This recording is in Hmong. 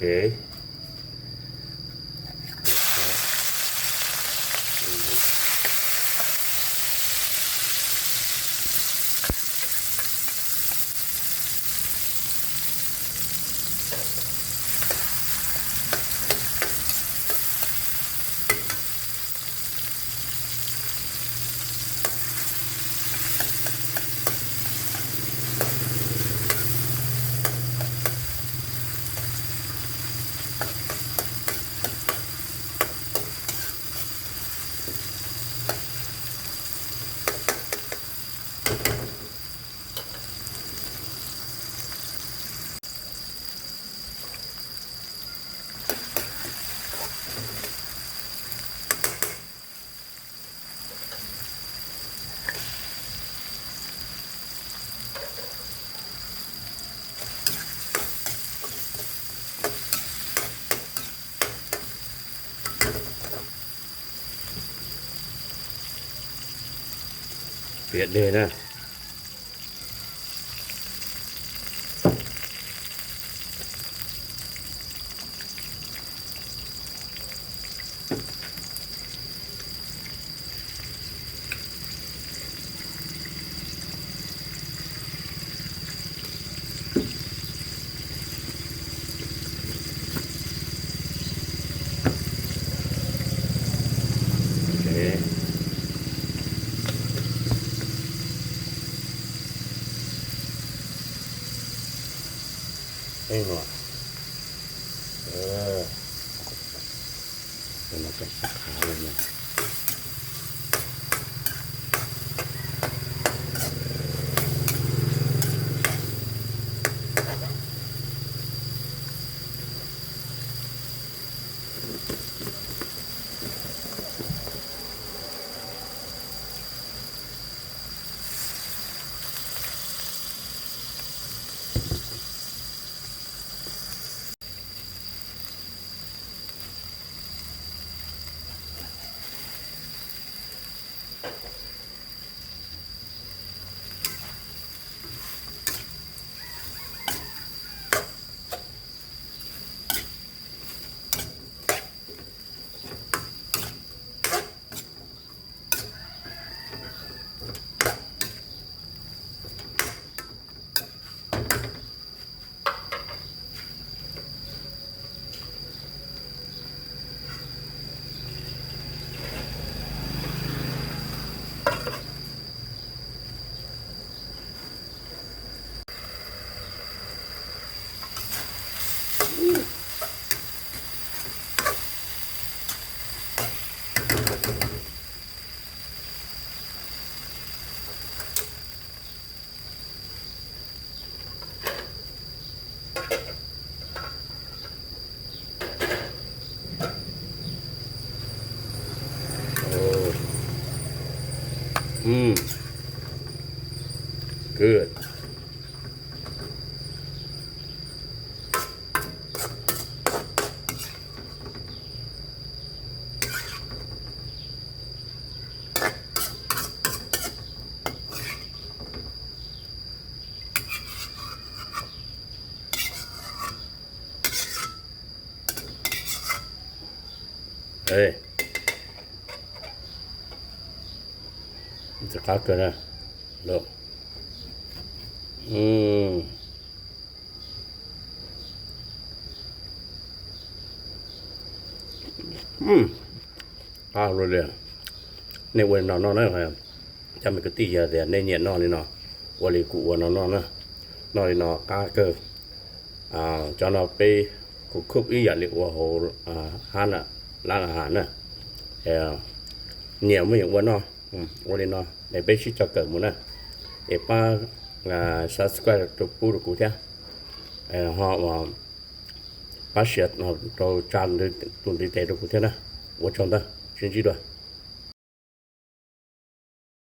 Ok. Piam dej na. Good. Ntxim qab kawg na. Qab luaj li. Nej ua li no noj na. Cov me kwv tij, yog tias nej nyiam noj li no, ua li kuv ua no noj na. Noj li no qab kawg. Cov no peb kuv cook ib yam li ua hauv hab na, lab has na. Nyiam muaj yeem ua noj, ua li no es peb sib cog kawm mus na. Es pab subscribe rau pub rau kuv thiab, ho pab share rau tsa tus ntiv tes rau kuv thiab na. Ua tsaug ntau, sib ntsib dua.